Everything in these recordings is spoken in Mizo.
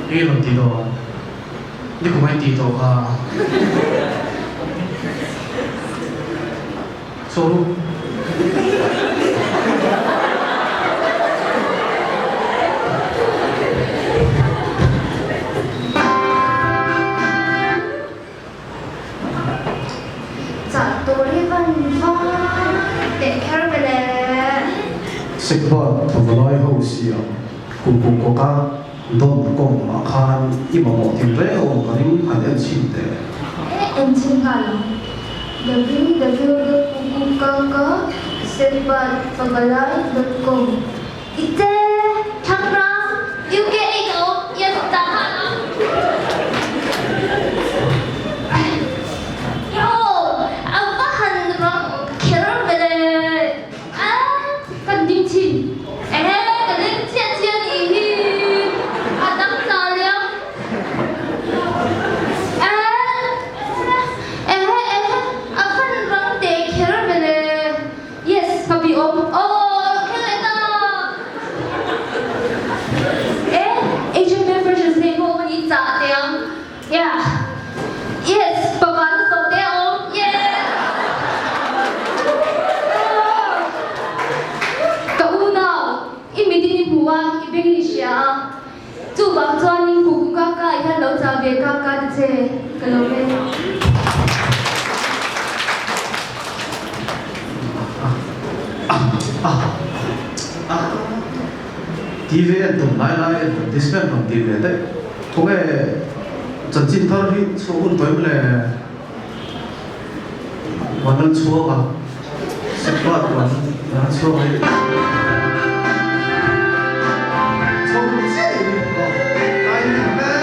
Eng rawn ti dawn? Nikum a intih tawh kha. Sawru. Chah tur hi van van teh kher ve le. Sekbat pavalai ho siam Kukukawka dawn kawng ah khan i mamawh thil reng a awm ka ring han en chhin teh. E en chhin nghal ang. www.kukukaka.sekbatpavalai.com I te Thangram UK ei ka awm yes ta nghal ang. Yo a va han rang kher ve le a kan ding thin ehe ka leng chiah chiah a nih hi a dang ta liam e ehe ehe a van rang teh kher ve le. Yes, ka pi awm. Aw, thleng leh ta! E, HMA Freshers Day pawh awm a ni chah teh ang. Yeah. Yes, papa na sawm teh a awm. Yes! Ka unau, i mit in i hmu a, i beng in i hria a. Chuvang chuanin kuku ka ka hian lo chah ve ka ka ti che ka lo ve. TV en tum lai lai advertisement rawn ti ve daih. Khawnge chanchin thar hi chhuah hun tawh em le? Vanlal chhuak a, Sikbat van a chhuak a hi. Chhuak hun chiah in aw. Ai ni hmel.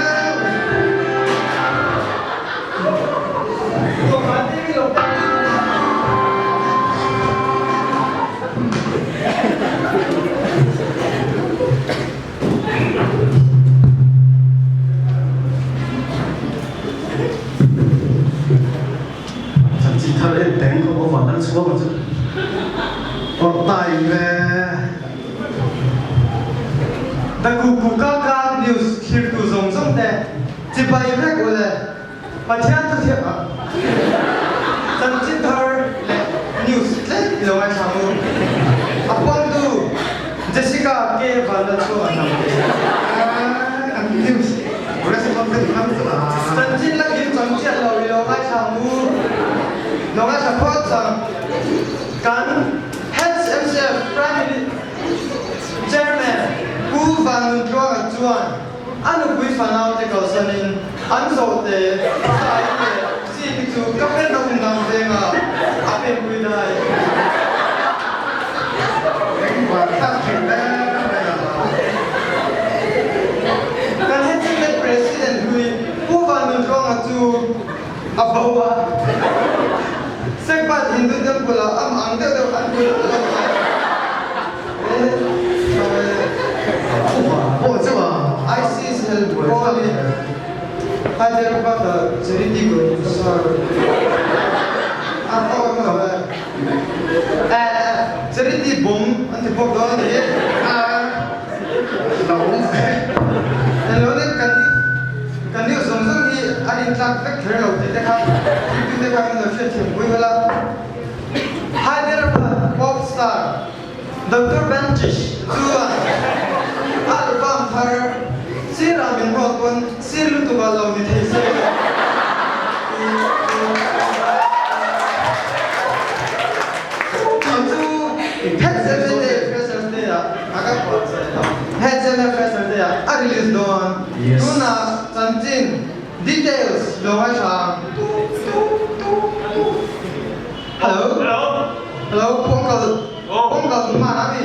Chanchin thar en teng kha aw van an chhuak ang chu. Awrh tai ve. The Kukukaka News thlirtu zawng zawng te chibai vek ule. Pathian thuthiam ah chanchin thar leh news tlem i lo ngaithla mu. A puangtu Jessica K. Vanlalchhuanga hnam te. An news response te hmang chu a. Chanchin la kim chang chiah lo i lo ngaithla mu. Lo ngaithla phawt chang. Kan Heads MCF Prime Chairman Pu Vannuntluanga chuan A nupui fanau te kalsanin an zawhte Sai leh Ziki chu ka pen a um dang venga a penpui dai. Engvang tak thin em mai a. Kan Headset President hlui Pu Vannuntluanga chu a bo a, Sekpat Hindu Temple ah am ang deuh deuh an bul a lo ngai. ISIS hel pawlin Hyderabad-a charity concert a hawk a Charity bomb an ti bawk dawn a ni. Hello nen kan kan news zawng zawng hi a rintlak vek kher lo tih te kha zirtirte kha min lo hriatthiam pui vel a. Hyderabad pop star Doctor Benjish chuan album thar sirah min ruat pawn sir lutuk ah lo ni thei se tih chu Headset Day Freshers Day ah a kan puan chai lo. Headset leh Freshers Day ah a release dawn. Tunah chanchin details lo ngaithla ang. Hello. Hello. Hello, Uncle. Oh. Uncle Mana mi.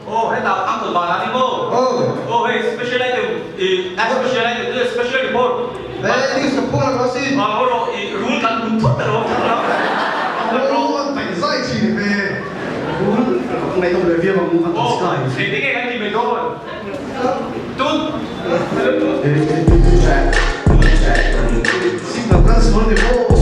Oh, hetah Uncle Mana ni maw? Oh. Oh, hei special item i special item chu special report. Eh, news ka phung la si. Ah, ho rawh i rul kan hmu thut alo. Oh, an paih zai thin ve. Rul ngaihnawm leh viau ang an sky. Oh, engtin nge kan ti mai dawn? Tut. Hello tut. Signal kan sual ni maw?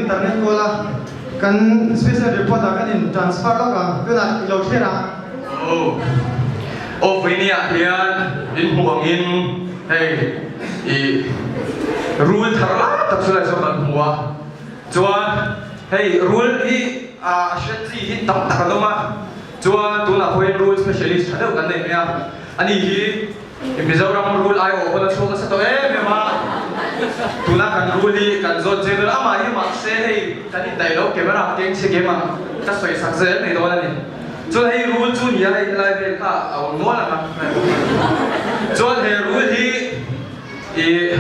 internet kawl a, kan special report ah kan in transfer lawk ang, tunah i lo thlir ang. Aw, aw vawinia hian in hmuh angin hei i rul thar lai tak chu lai sawn kan hmu a, chuan hei rul hi a hriat chi hi tam tak an awm a, chuan tunah pawhin rul specialist tha deuh kan nei mai a, ani hi Mizoram rul aiawh pawn a chhuak nasa tawh em em a, tuna kan rul hi kan zawt zel dawn a, amah hi mahse hei kan indaih lo camera keng chhe kem ang ka sawi sak zel mai dawn a ni. Chuan hei rul chu nia hei helai vel kha a awm nual ang a, chuan he rul hi ih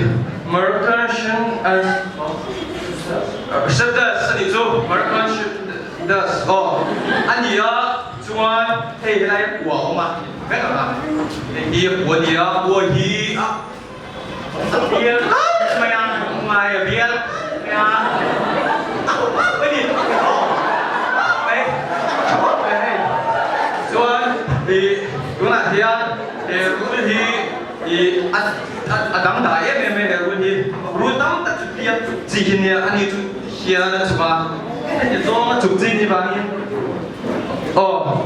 Mercursion Shadas a nih chu Mercursion aw a ni a. Chuan hei helai a kua a awm a, vek ang a, hei hi a kua a ni a, kua hi a bial kalh mai a, ngai a bial mai a, a hmu hmak mai ni, aw mai, tha khawp mai hei. Chuan ih tunah hian he rul hi ih a a dangdai em em mai he rul hi, rul tam tak chu piak chuk chi hi nia, ani chu hian a chuk a, heti zawng a chuk chi ni vangin. Aw,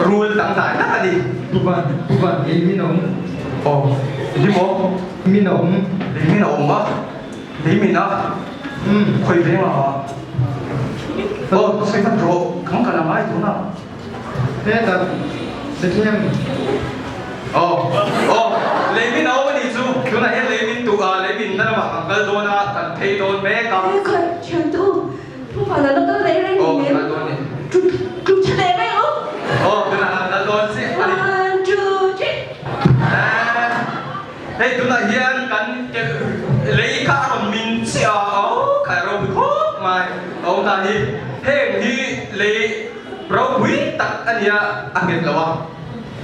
rul dangdai tak a ni. Puvan, Puvan, ei min a awm. Aw, hi maw? Min a awm. Lei min a awm a, lei min a, umm, khawi veng a. Aw, sawi vat rawh, kan kal a ngai tun a. Hetah, Bethlehem. Aw, aw, lei min a awm a nih chu. Tunah hian lei min tuh a, lei min na lamah kan kal dawn a, kan phei dawn mek a. He khawi, thiantu. Puvan a la kal leh reng ni em? Tlu tha leh mai ang u. One, two, three. Hei tunah hian kan lei kha a rawn min chiah a, aw khai ropui khawp mai a awm ta hi. Heng hi lei ropui tak a nia a nghet lo a.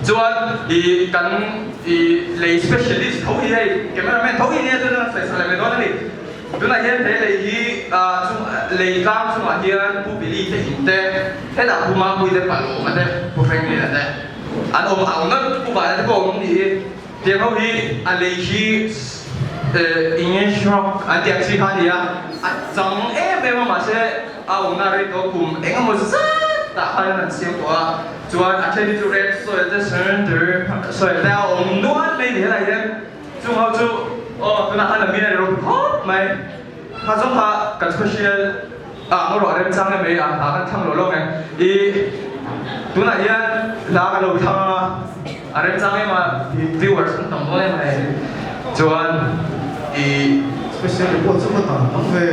Chuan i kan i lei specialist tho hi hei cameraman tho hi nia chuan a sawi sak leh mai dawn a ni. Tunah hian he lei hi chung lei tlang chungah hian Pu Billy te in te, hetah Pu Mapui te Palawma te, Pu Franklin-a te an awm ang nawlh, Pu Vana te pawh awm ni hi. Tiang ho hi a lei hi English rock an tih ang chi kha a ni a, a chang em em a mahse a awmna rei tawh kum eng emaw zat tah khan an siam tawh a, chuan a then hi chu red soil te, surrender soil te a awm nual mai ni helai hian. Chung ho chu aw tunah khan a min a ri ropui khawp mai. Kha zawng kha kan special ah ngaw ruah remchang em mai a hla kan thlang lo lo nge. I tunah hian hla ka lo thlang a, a remchang em a viewers an tam dawn em mai. Chuan i Special report chu ka tan tam ve.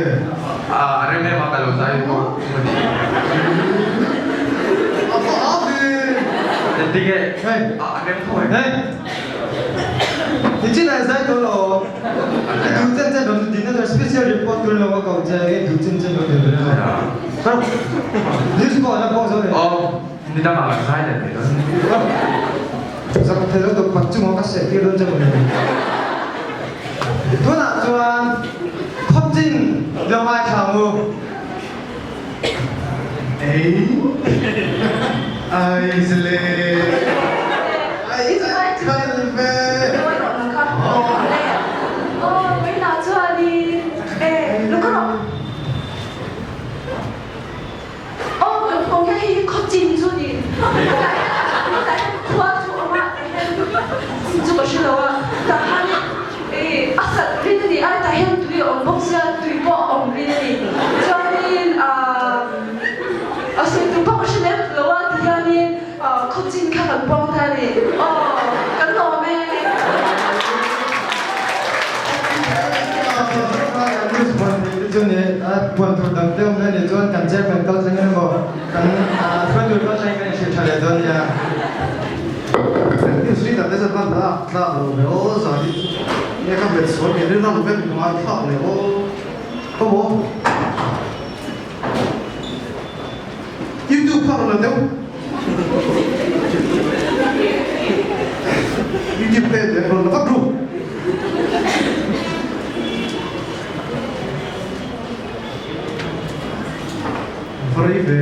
A rem em a ka lo zai bawk a ni. A va a ve. Engtinge a rem tho em? Nichin ah zai tawh lo. I duh chen chen rawn din a special report tur lo a ko che i duh chen chen rawn din lo. News pawh la pawh zo le. Aw ni dang ah kan zai leh mai dawn. Zak thei lo tuk pat chungah ka seh tir dawn che mawni. Tunah chuan khawchin lo ngaithla ang u. Ei ai zle ai kal ve. A sawi tur pawh ka hre lem lo a ti hianin khawchin kha kan puang ta a ni. Aw, kan lawm e. News puan thei te chu ni a puan tur dang te awm na nih chuan kan chairman kal thleng emaw kan hruaitu kal thleng kan inhrilh tha leh dawn nia. News reader te chuan hman tlak tlak lo ve aw zan hi chu nge ka hmet sual nge rilru vek ngai thlak leh aw ka maw. YouTube kha rawn la deuh. YouTube te te rawn la vat ru. Va rei ve.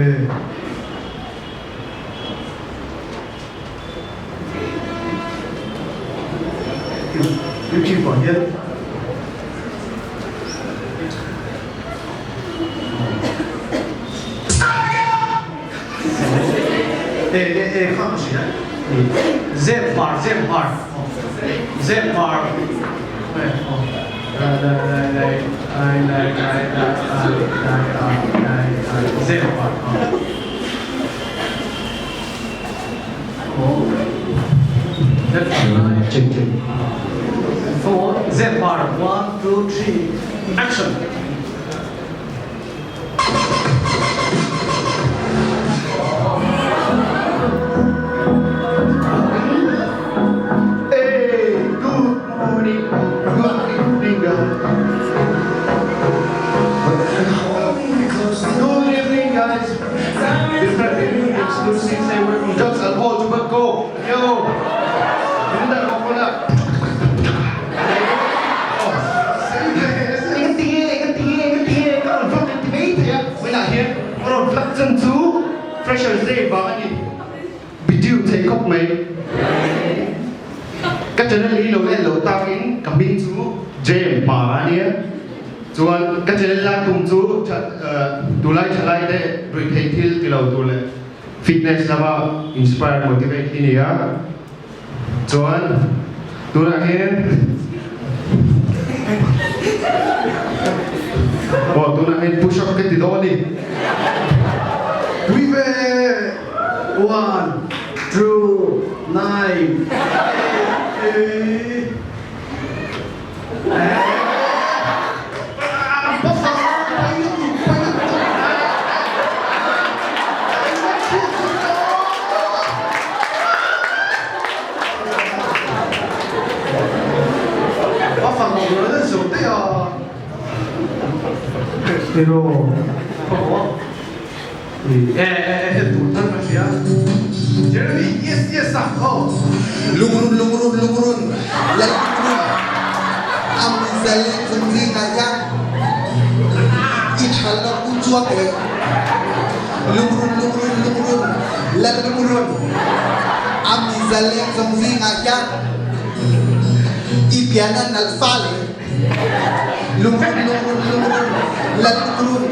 YouTube ah hian. E e e kha ka hria Zep hmar zep hmar zep hmar Zep hmar Zep hmar one two three action. Hey, good morning, good evening, guys. Good evening, guys. Different exclusive say we're from Drugs, Alcohol, Tobacco. Yo, Minda coconut. Engatinge, engatinge, engatinge ka rawn vlog ti mai thei a, vawiinah hian ka rawn vlog chan chu Freshers Day vang a ni. Video thei khawp mai. Ka channel hi lo en loh takin ka hming chu James Hmara a nia. Chuan ka channel lai tum chu tunlai thalai te ruihtheih thil ti lo tur leh fitness lama inspire motivate hi ni a. Chuan tunah hian aw tunah hian push up ka ti dawn a ni. Tui ve! One, two, nine, eight, Lungrun lungrun lungrun lal lungrun a mi zalen zung zingah hian i ṭhal lo u chuak e lungrun lungrun lungrun lal lungrun a mi zalen zung zingah hian i pian a nalh fal e lungrun lungrun lungrun lal lungrun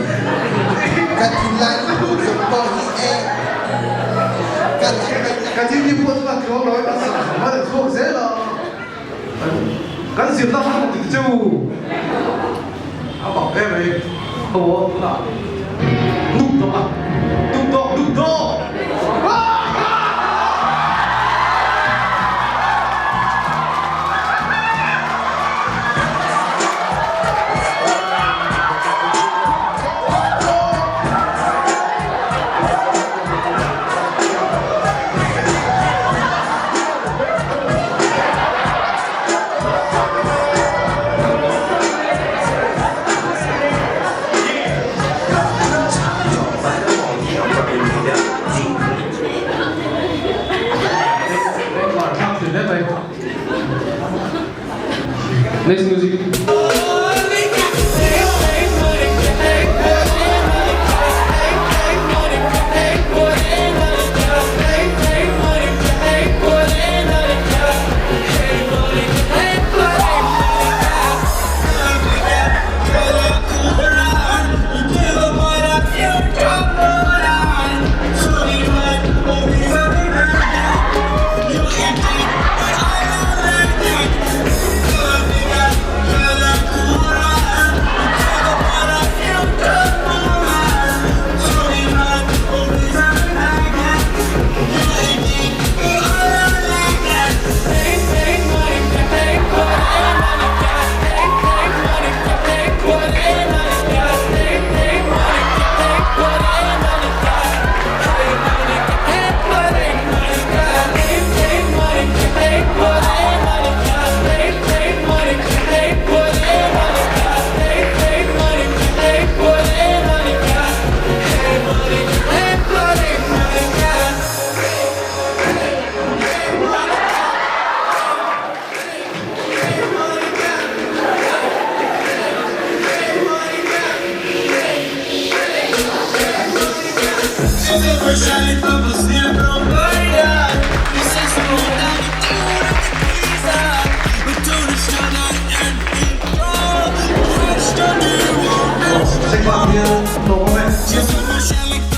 ka thinlai lungput zong pawh hi e ka thinlai Ka thil hi pawh chu a tluang lo a, a rawn chhuak zel a, kan zirna kha ka ti che u a bak em mai aw tunah dup tawh a dup tawh dup tawh. Next music. Sekbak hian hlawm awm e.